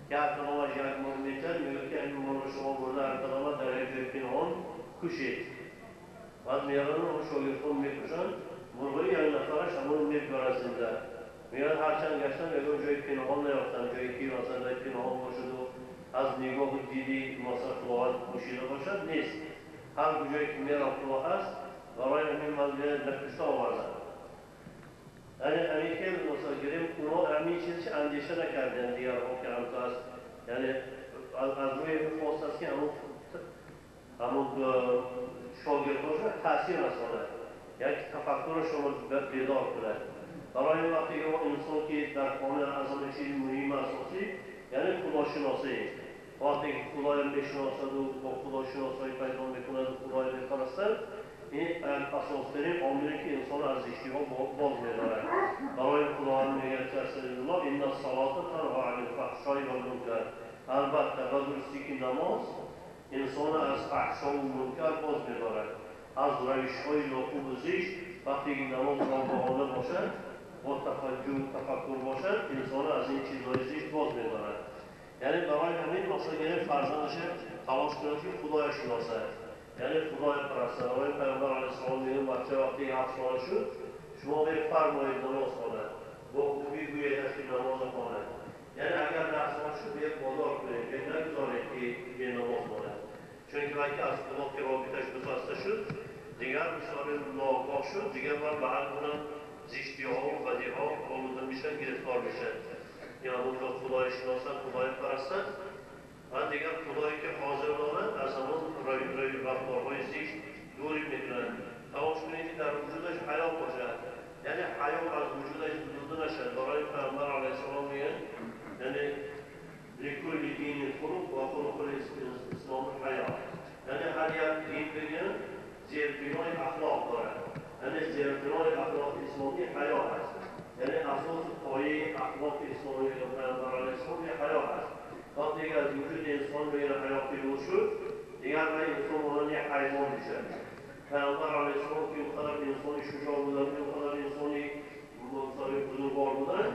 که هر کدوم یک مرغ میتید، میگه که این مرغ شما برده هر کدوم در یک جای پنهان کشید. بعد میارن اون شاگردان میکشن، مرغی یک نفرش همون میبره زنده. میگن هرچند گشتن میگن جای پنهان نیافتن، جایی که مثلا جای پنهان باشد و از نگاه و دیدی مثلا خداوند پوشیده باشد نیست. هر جایی که میرم خدا هست، برای همین من نکشته آوردن. یعنی همین که مثلا گیریم اونا همین چیزی که اندیشه نکردن دیگرها که همتا است، یعنی از روی خواست است که همون شاگردهاش تاثیر رساند، یک تفکر شما بیدار کند. برای این وقتی که انسان که در خانه از همه چیز مهم اساسی یعنی خداشناسی، وقتی که خدای میشناسد و با خداشناسایی پیدا میکند و خدای میپرستد، این اساس‌ترین عاملی که انسان از زشتی‌ها باز می‌دارد. برای خداوند میگه که الله ان الصلاة تنهی عن الفحشاء والمنکر. البته به درستی که نماز انسان از فحشا و منکر باز می‌دارد، از روش‌های ناخوب و زشت. وقتی که نماز آگاهانه باشد، با توجه و تفکر باشد، انسان از این چیزهای زشت باز می‌دارد. یعنی برای همین مثلا فرزندش تلاش کند که خدای شناسد، یعنی خدای پرستد. برای پیامبر علیه السلام میگه بچه وقتی 7 ساله شد شما بفرمایید نماز خواند، با خوبی گوییدش که نماز خواند. یعنی اگر 10 سال شد باید وادار کنید، باید نگذارید که به نماز خواند، چون که وقتی از خدا که رابطش گسسته شد دیگر مثال ناآگاه شد، دیگر باید به هر گونه زشتی‌ها و بدی‌ها آلوده میشن، گرفتار میشن. یعنی اون که خدای شناسد، خدای پرستد، و دیگر خدایی که حاضر دارد از همون روی رفتارهای زشت دوری میکنند. تلاش کنید که در وجودش حیا باشد، یعنی حیا از وجودش زدوده نشد. برای پیامبر علیه السلام میگه یعنی لکل دین خلق و خلق الاسلام حیا، یعنی هر یک دین بگن زیربنای اخلاق دارد، یعنی زیربنای اخلاق اسلامی حیا هست، یعنی اساس پایه اخلاق اسلامی پیامبر علیه السلام حیا هست. وقتی که از وجود انسان بین حیا پیدا شد، دیگر برای انسان مانند یک حیوان میشه. پیامبر علیه السلام که اینقدر انسانی شجاع بودن، اینقدر انسانی بزرگوار بودن،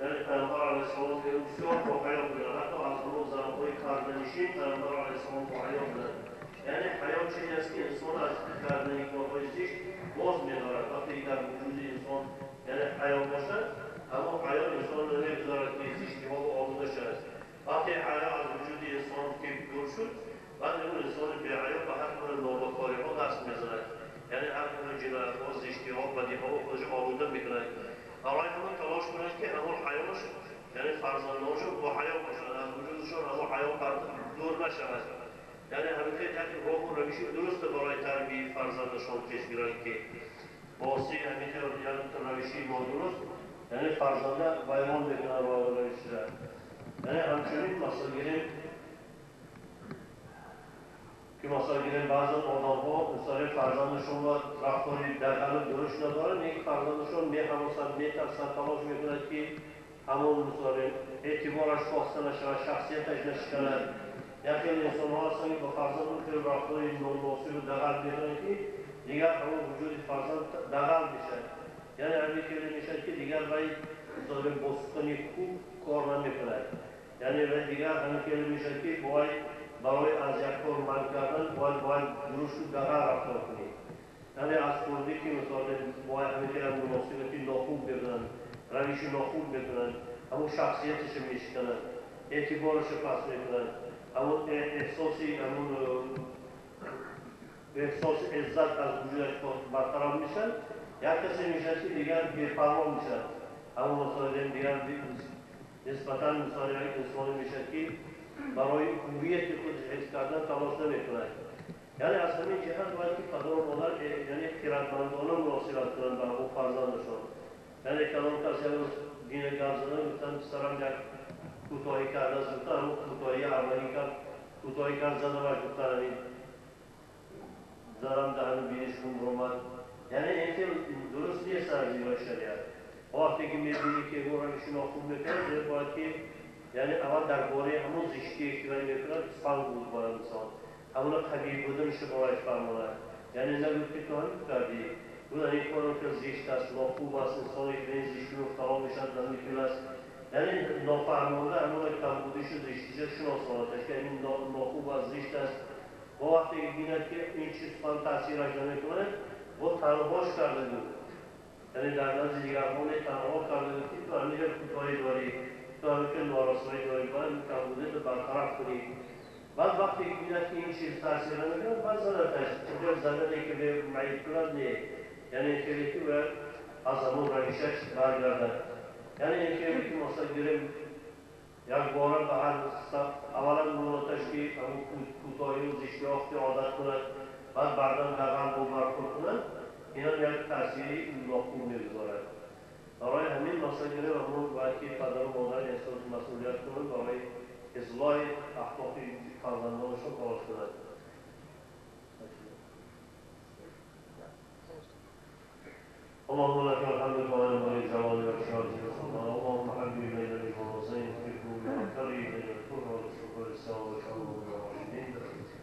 یعنی پیامبر علیه السلام بسیار با حیا بودن، حتی از همون زنهای کردنشین پیامبر علیه السلام با حیا بودن. یعنی حیا چیزی است که انسان از کردن کارهای زشت باز می‌دارد. وقتی در وجود انسان یعنی حیا باشد، اما حیا انسان نمی‌گذارد که زشتی‌ها و آلوده شود. وقتی зиштиҳо, бадиҳо худаш олуда мекунад. Барои ҳамон талош кунад ки ҳамон ҳаёш, яъне фарзандонашон бо ҳаё бошанд, аз вуҷудашон ҳамон ҳаё дур нашавад. Яъне ҳамин як роҳу равиши дуруст барои тарбияи фарзандашон пеш гиранд ки воситаи ҳамин як равиши нодуруст, яъне фарзанда вайрон мекунад роҳу равишро. Яъне ҳамчунин масал гирем ки масал гирем баъзан одамҳо мисоли фарзандашонро рафтори дағалу дуруст надоранд, лекин фарзандашон меҳавосанд, метарсанд, талош мекунад ки ҳамон мисоли эътибораш коста нашавад, шахсияташ нашиканад. Як хел инсонҳо ҳастанд ки ба фарзанд хел рафтори номуносибу дағал мекунанд ки дигар ҳамон вуҷуди фарзанд дағал мешавад. Яъне ҳамин хеле мешавад ки дигар вай мисоли бо сухани хуб кор намекунад. Яъне вай дигар ҳамин хеле мешавад ки бояд барои аз як кор манъ кардан бояд дурусту дағал рафтор кунӣ. Яъне аз хурдӣ ки мисоли бояд ҳамин хел муносибати нохуб мекунанд, равиши нохуб мекунанд, ҳамон шахсияташро мешикананд, эътиборашро паст мекунанд, ҳамон эҳсоси ҳамон эҳсоси иззат аз вуҷудаш бартараф мешавад. Як касе мешавад ки дигар бепарво мешавад. Ҳамон мисоли дигар нисбатан мисоли як инсоне мешавад ки барои ҳуввияти худ ҳифз кардан талош намекунад. Яъне аз ҳамин ҷиҳат бояд ки падару модар яъне хиратмандона муносибат кунанд ба ҳамон фарзандашон. Яъне калон кас як рӯз дина гап задан гуфтанд писарам як кӯтоҳӣ кардааст, гуфтанд ҳамон кӯтоҳии аввалин кард, кӯтоҳӣ кард задамаш, гуфтанд ҳамин задам даҳану биниш хун баромад. Яъне ин хел дуруст нест аз нигоҳи шариат. Вақте ки мебинӣ ки ӯ равиши нохуб мекунад, бояд ки яъне аввал дар бораи ҳамон зиштие ки вай мекунад сухан гуфт бояд инсон, ҳамона қабил буданашро бояд фармонад. Яъне нагӯд ки ту ҳамин кардӣ, гӯд ин кор хел зишт аст, нохуб аст, инсоне ки ба ин зиштӣ мубтало мешавад намихел аст. Яъне нофаҳмонда ҳамона камбудишу зиштиша шиносонадаш ки ин нохуб аст, зишт аст. Бо вақте ки бинад ки ин чиз сухан таъсираш намекунад, бо танҳош карда гӯд. Яъне дар назди дигарҳо танҳо карда гӯд ки ту ҳамин хел кӯтоҳӣ дорӣ, ту ҳамин хел норасоӣ дорӣ, бояд ин камбудиро бартараф кунӣ. Баъд вақте ки бинад ки ин чиз таъсир намекунад, баъд задаташ. Хел задане ки маиб кунад не. Яъне хеле ки бояд аз ҳамон равишаш баргардад. Яъне ин хеле ки масалан гирем якбора ба ҳар аввалан муноташ ки ҳамон кӯтоҳию зиштиҳо ки одат кунад, баъд баъдан дағал бо бархӯрд кунад, инам як таъсири нохуб мегузорад. Барои ҳамин масалан гирем ҳамон бояд ки падару модар эҳсоси масъулият кунанд, барои ислоҳи ахлоқи фарзандонашон талош кунанд. اللهم لك الحمد كما ينبغي لجلال وجهك وسلطانك. اللهم حبب الينا الايمان وزينه في قلوبنا وكره الينا الكفر والفسوق والعصيان واجعلنا من الراشدين.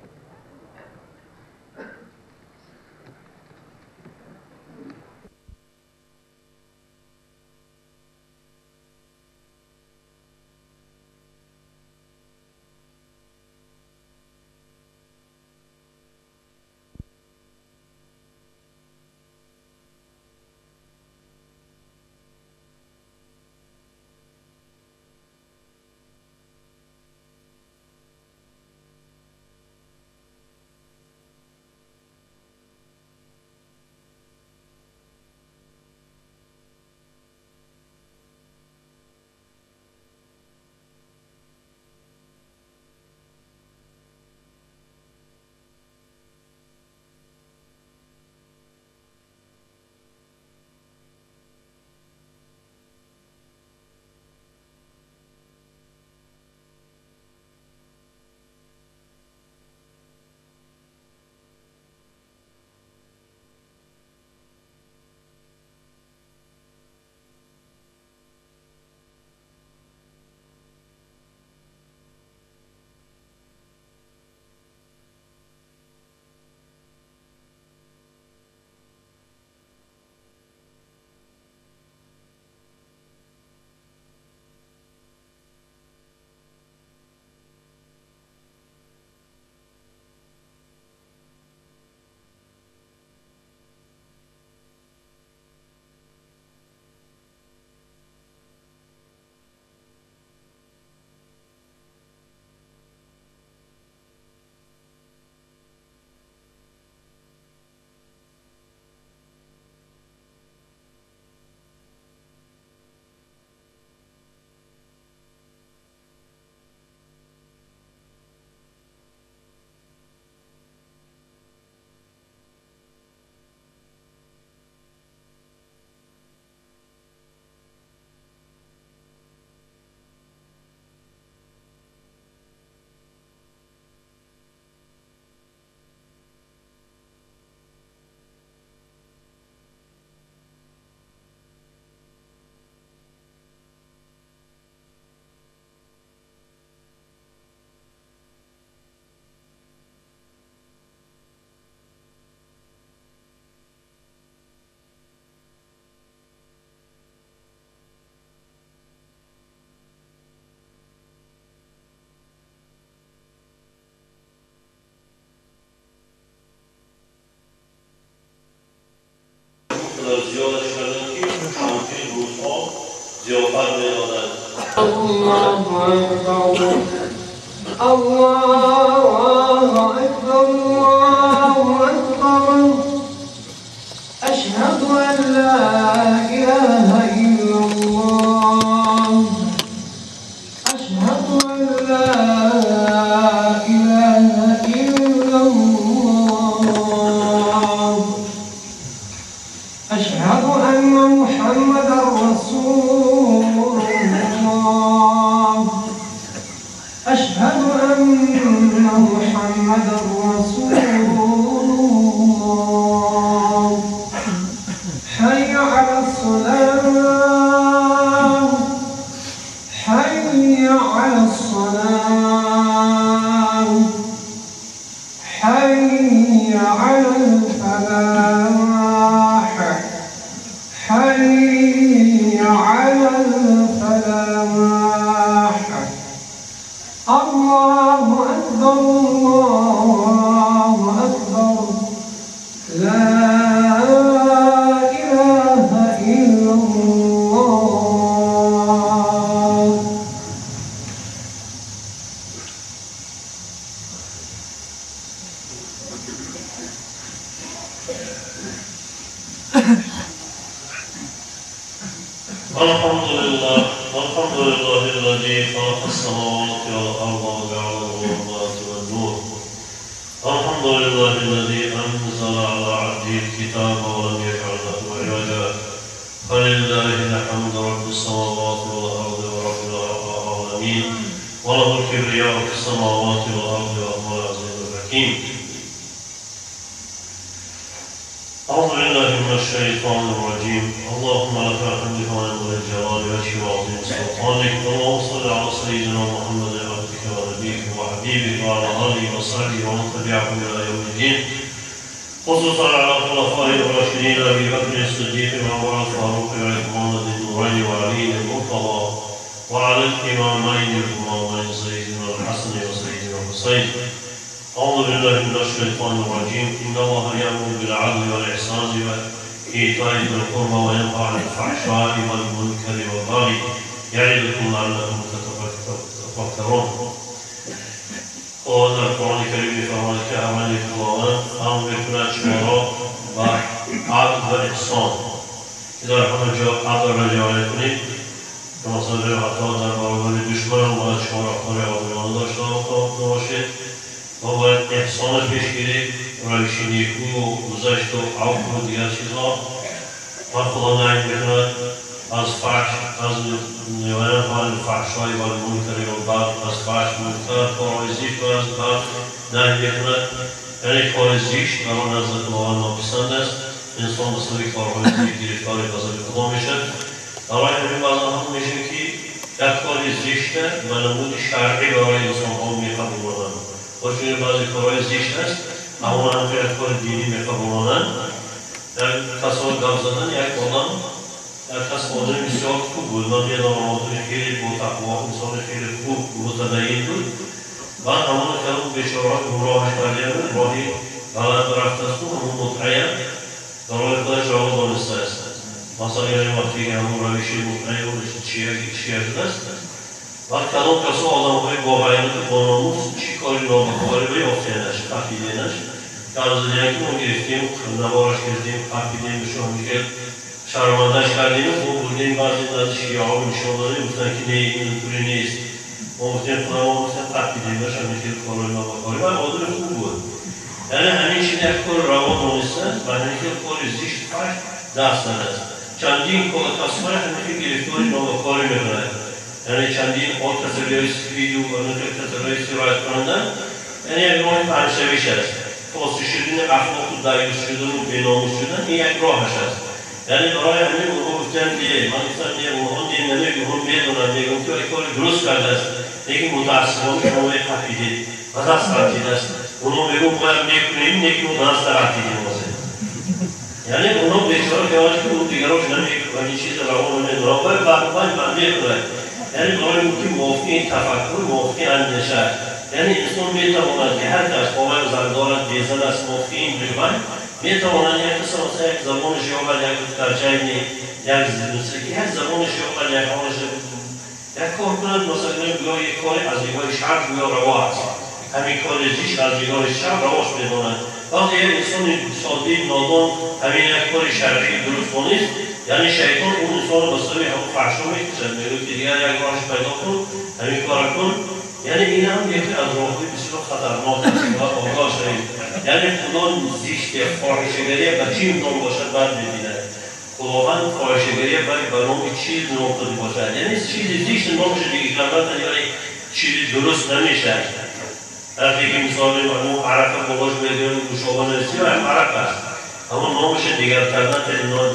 ضیافت می‌دادند. الله اکبر، الله اکبر، الله اکبر، اشهد ان لا اله الا الله، اشهد ان لا اله الا الله، اشهد ان محمدا رسول الله، اشهد ان محمدا رسول الله، حي على الصلاة، حي على الصلاة، حي على الفلاح، حي على الفلاح، الله أكبر، الله أكبر، لا إله إلا الله. الحمد لله، الحمد لله الذي خلق السماوات والأرض وجعل الظلمات والنور، الحمد لله الذي أنزل على عبده الكتاب ولم يجعل له عوجا، فلله الحمد رب السماوات والأرض ورب العالمين، وله الكبرياء في السماوات والأرض وهو العزيز الحكيم. أعوذ بالله من الشيطان الرجيم. اللهم لك الحمد كما ينبغي لجلال وجهك وعظيم سلطانك. اللهم صل على سيدنا محمد عبدك ونبيك وحبيبك وعلى آله وصحبه ومن تبعهم إلى يوم الدين، خصوصا على الخلفاء الراشدين أبي بكر الصديق وعمر الفاروق وعثمان ذي النورين وعلي المرتضى وعلى الإمامين الإمامين سيدنا الحسن وسيدنا الحسين. أعوذ بالله من الشيطان الرجيم. إن الله يأمر بالعدل والإحسان وإيتاء ذي القربى وينهى عن الفحشاء والمنكر والبغي يعظكم لعلكم تتفكرون. خداوند در قرآن کریم می‌فرماید که اول خداوند امر می‌کند شما را به عدل و احسان، که در همه جا عدل را رعایت کنید، که مثلا حتی در برابر دشمن هم باید شما رفتار عادلانه داشته باشید و باید احسان پیش گیرید، روش نیکو و گذشت و عفو و دیگر چیزها. و خدا نهی می‌کند از فحش، از فحشای و منکر و بغی، از فحش، منکر، کارهای زشت و از بغی نهی می‌کند. یعنی کار زشت برای نزد خداوند ناپسند است. انسان به سبب کارهای زشت گرفتار غضب خدا میشد. برای همین بعضا هم میشه که یک کار زشت به نمود شرعی برای انسان‌ها می‌قبولانند و چون بعضی کارهای زشت است اما هم که یک کار دینی می‌قبولانند. یک کسان گپ زدن، یک آدم، یک کس آدم بسیار خوب بود، من می‌دانم آدم خیلی با تقوا، انسان خیلی خوب متدین بود. بعد همون که اون بیچاره گمراهش کرده بود، راهی غلط رفته است و همون متعه برای خودش روا دانسته است. مثلا یعنی وقتی که همون روش متعه اون چیه شده است، بعد کدام کسا آدم‌های با غیرت و با ناموس چی کاری نابکاری رو یافته‌اش، قپیده‌اش، که از دیگه که ما گرفتیم، نوارش کردیم، قپیدیم، بهشون میگه شرمنده‌اش کردیم و بردیم بعضی از شیعه‌ها نشون دادیم، گفتن که نه اینطوری نیست. ما گفتیم خدا ما گفتیم قپیدیم بهش، همین کارهای نابکاری. و آدم خوب بود. یعنی همین چیز یک کار روا دانسته و همین که کار زشت فحش دست زده است. چندین کسایی همین که گرفتاری نابکاری می‌کنند. یعنی چندین کسایی سفید و کسایی سرایت کننده، یعنی یک راه پنجشنبه‌ش است. فاسد شدن اخلاق و دیوث شدن و بی‌ناموس شدن این یک راهش است. یعنی برای همین اونها گفتن دیگه، من گفتم دیگه اونها دیگه نمیگم، اونها میدونن، میگم که یک کار درست کرده است، لیکن متاسفانه شما خفیدید و دست غلطید است. اونها میگم باید میکنیم، لیکن اون دست غلطیدیم واسه. یعنی اونها بیچاره که اون دیگران نمیگن این چیز روا نمیدونن، باید باید میکنن. یعنی برای اون که موافق این تفکر، موافق اندیشه، یعنی انسان میتواند که هر کس باور زن دارد، بیزن است، موافق این روند Метавонад як қисм масалан як забонаш ёбад, як духтарчайни, як як забонаш ёбад, як ҳолаш як кор кунад, масалан гӯё як кори аз нигоҳи шаръ гӯё раво аст. Ҳамин кори зишт аз нигоҳи шаръ равош медонад. Вақте як инсони соддӣ нодон ҳамин як кори шаръӣ дуруст донист, яъне шайтон он инсонро ба сӯи ҳамон фаҳшо мекашад, мегӯяд ки дигар як роҳаш пайдо кун, ҳамин кора кун. Яъне ин ҳам яке аз роҳҳои бисёр хатарнок аст ва огоҳ шавем. Яъне Худо зишт фоҳишагария ба чӣ ном бошад бад мебинад. Худованд фоҳишагария ба номи чиз ном худ бошад, яъне чизи зишт номашо дигар кардан, яъне чизи дуруст намешавад. Вақте ки мисол ҳамон арақа болош мегирем, нӯшоба нарасӣ, арақ аст, ҳамон номашо дигар кардан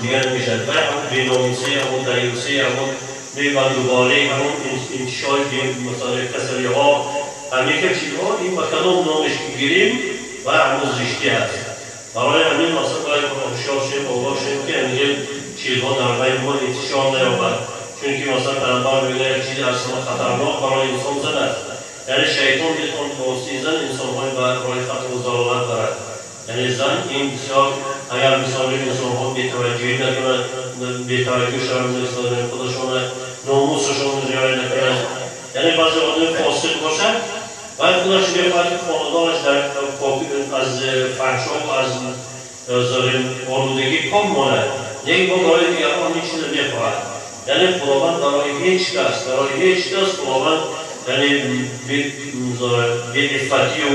дигар намешавад. Вай ҳамон беномусӣ, ҳамон даюсӣ, ҳамон бебандуболӣ, ҳамон интишори масалан касалиҳо, ҳамин ки чизҳо ин ба кадом номеш ки гирем ва ҳамон зиштӣ аст. Барои ҳамин масалан бояд ҳушёр шавем, огоҳ шавем ки ҳамин чизҳо дар байни мо интишор наёбад. Чунки масалан Паёмбар мегӯяд як чизи аз ҳама хатарнок барои инсон зан аст. Яъне шайтон метавонад ба воситаи зан инсонҳои ба роҳи хато ва залолат барад. Яъне зан ин бисёр агар мисоли инсонҳо бетаваҷҷӯҳӣ накунанд, бетаваҷҷӯҳ шаванд, худашона номусашонро риоя накунанд, яъне баъзе одами фосиқ бошад, баъд худаш мехоҳад ки хонадонаш дар аз фаҳшо аз олудагӣ пок монад, лекин бо барои дигарон ҳамин чизро мехоҳад. Яъне Худованд барои ҳеҷ кас, барои ҳеҷ кас Худованд яъне беиффатию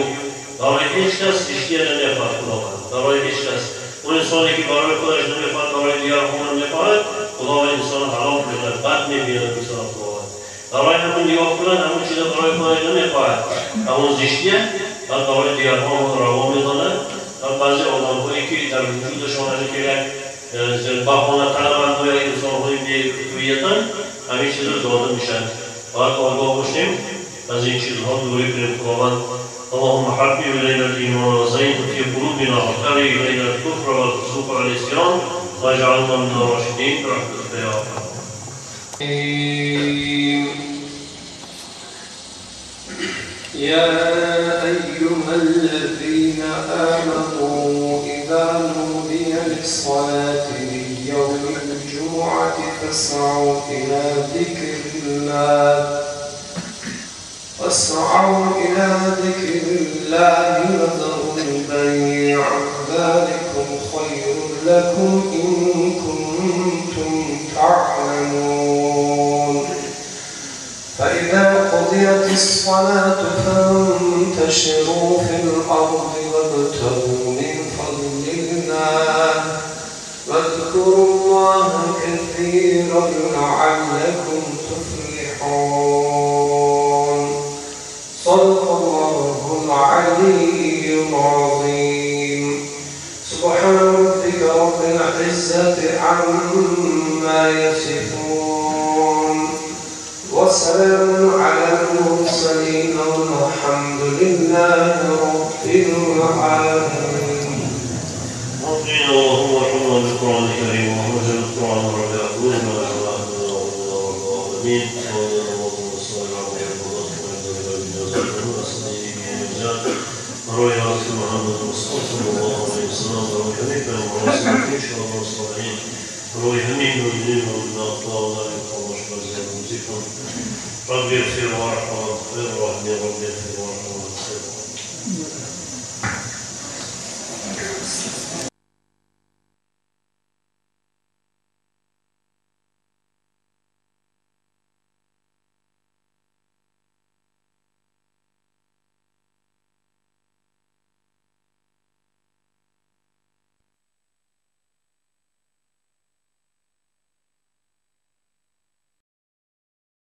барои ҳеҷ кас зиштия намехоҳад. Худованд барои ҳеҷ кас он инсоне ки барои худаш намехоҳад, барои дигарон намехоҳад, Худованд инсонро ҳалок мекунад, бад мебинад инсонро Худованд. Барои ҳамон нигоҳ кунад, ҳамон чизро барои худаш намехоҳад, ҳамон зиштия, баъд барои дигарон раво медонад. Ва баъзе одамҳое ки дар вуҷудашон ҳамин ки як баҳона талабанд ва як инсонҳои беҳувиятанд, ҳамин чизро дода мешаванд. Бояд огоҳ бошем, аз ин чизҳо дурӣ кунем. Худованд اللهم حبب إلينا الإيمان وزينه في قلوبنا وكره إلينا الكفر والفسوق والعصيان واجعلنا من الراشدين برحمتك يا رب. يا أيها الذين آمنوا إذا نودي للصلاة من يوم الجمعة فاسعوا إلى ذكر الله فاسعوا إلى ذكر الله وذروا البيع ذلكم خير لكم إن كنتم تعلمون. فإذا قضيت الصلاة فانتشروا في الأرض وابتغوا من فضل الله واذكروا الله كثيرا لعلكم تفلحون. صدق الله العلي العظيم. سبحان ربك رب العزة عما يصفون وسلام على المرسلين والحمد لله رب العالمين. ربنا اللهم ارحمنا بالقرآن الكريم وارحمنا بالقرآن رب قلوبنا العالمين. برای حضرت محمد مصطفی صلی الله علیه وسلم، برای همه پیامبران و صالحین، برای همه مؤمنین و مؤمنات خاموش و روزی کن. رب اغفر وارحم وانت خیر الراحمین. رب اغفر وارحم وانت خیر الراحمین.